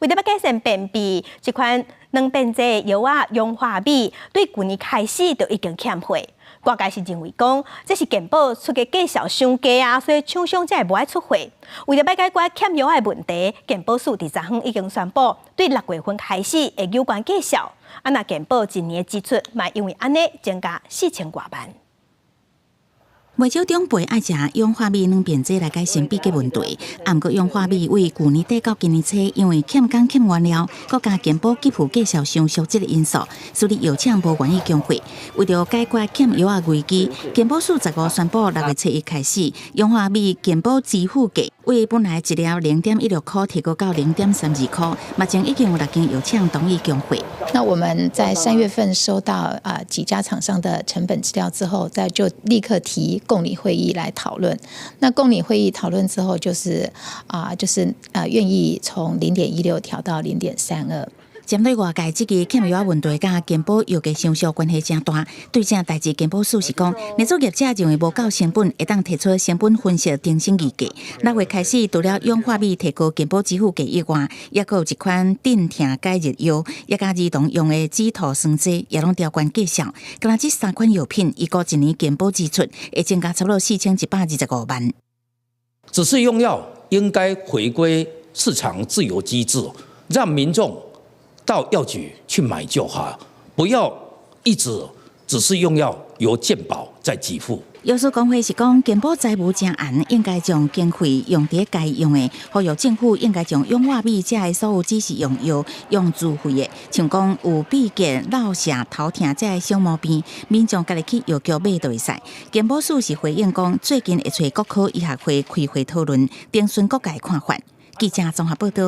為著欲改善便秘，這款軟便劑藥仔氧化鎂對舊年開始就已經欠貨。外界是認為講，這是健保出的價數傷低啊，所以廠商才會無愛出貨。為著欲解決欠藥的問題，健保署佇昨昏已經宣布，對六月份開始會有懸價數。啊，若健保一年的支出嘛，因為按呢增加四千外萬。袂少長輩愛食氧化鎂軟便劑來改善秘結問題，啊，毋過氧化鎂為舊年底到今年初，因為欠工欠原料，閣加健保給付價數傷俗這个因素，使得藥廠無願意供貨。為著解決欠藥仔危機，健保署十五宣布六月初一開始，氧化鎂健保支付價為本來一粒0.16箍提高到0.32箍。目前已經有六間藥廠同意供貨。那我們在3月份收到啊幾家廠商的成本資料之後，再就立刻提共理會議來討論。那共理會議討論之後，就是啊，就是啊，願意從0.16調到0.32。針對外界這個欠藥問題，佮健保藥價傷俗關係誠大。對這代誌，健保署是講，連鎖業者認為無夠成本，會當提出成本分析重新議價。六月開始，除了氧化鎂提高健保支付價以外，抑閣有一款鎮痛解熱藥，抑佮兒童用的止吐霜劑，也攏調懸價數。敢若這三款藥品，預估一年健保支出會增加差不多4125萬。指示用藥應該回歸市場自由機制，讓民眾到藥局去買就好，不要一直指示用藥由健保在給付。藥師公會是講，健保財務誠絚，應該將經費用佇該用的，呼籲政府應該將氧化鎂這个所有指示用藥用自費的，像講有秘結、落瀉、頭痛這个小毛病，民眾家己去藥局買就會使。健保署是回應講，最近會揣國科醫學會開會討論，徵詢各界看法。記者綜合報道。